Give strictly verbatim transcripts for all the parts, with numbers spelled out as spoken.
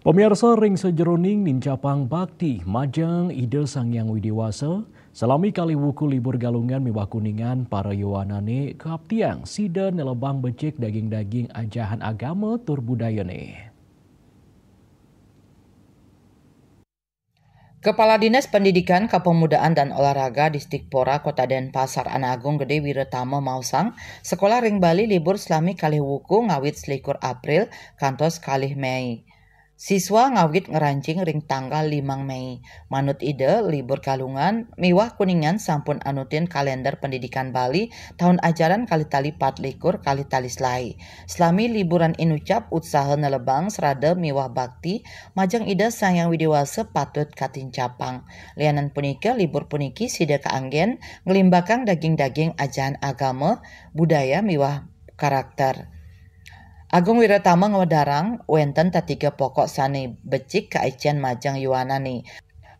Pamiarsa, ring sajeroning nincapang bakti majeng Ida Sang Hyang Widi Wasa, salami kalih wuku libur Galungan miwah Kuningan, para yowanane kaaptiang sida nelebang becik daging-daging ajahan agama tur budayane. Kepala Dinas Pendidikan, Kepemudaan dan Olahraga Distikpora Kota Denpasar Anak Agung Gede Wiratama maosang, sekolah ring Bali libur salami kalih wuku ngawit selikur April kantos kalih Mei. Siswa ngawit ngranjing ring tanggal limang Mei. Manut Ida, libur Galungan miwah Kuningan sampun anutin kalender pendidikan Bali taun ajaran kalih tali pat likur kalih tali selae. Salami liburan inucap, utsaha nelebang srada miwah bakti majeng Ida Sang Hyang Widi Wasa patut katincapang. Lianan punika, libur puniki sida kaanggen nglimbakang daging-daging ajahan agama, budaya miwah karakter. Agung Wiratama ngwedarang wenten tetiga pokok sane becik kaicen majeng yowanane.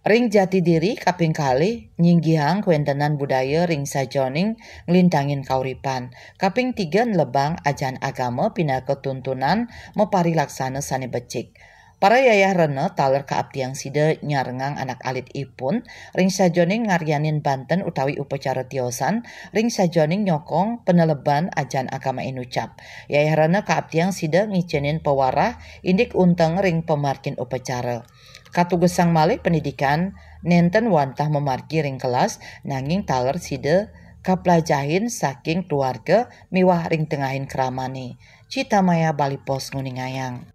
Ring jati diri, kaping kalih, nyinggihang kawentenan budaya ring sajeroning nglintangin kauripan. Kaping tiga, nelebang ajahan agama pinaka tuntunan maparilaksana sane becik. Para yayah rena taler kaaptiang sida nyarengang anak alit ipun ring sajeroning ngaryanin banten utawi upacara tiosan, ring sajeroning nyokong paneleban ajahan agama inucap. Yayah rena kaaptiang sida ngicenin pawarah indik unteng ring pamargin upacara. Katugesang malih pendidikan nenten wantah mamargi ring kelas, nanging taler sida kaplajahin saking keluarga miwah ring tengahin kramane. Cita Maya, Bali Post, nguningayang.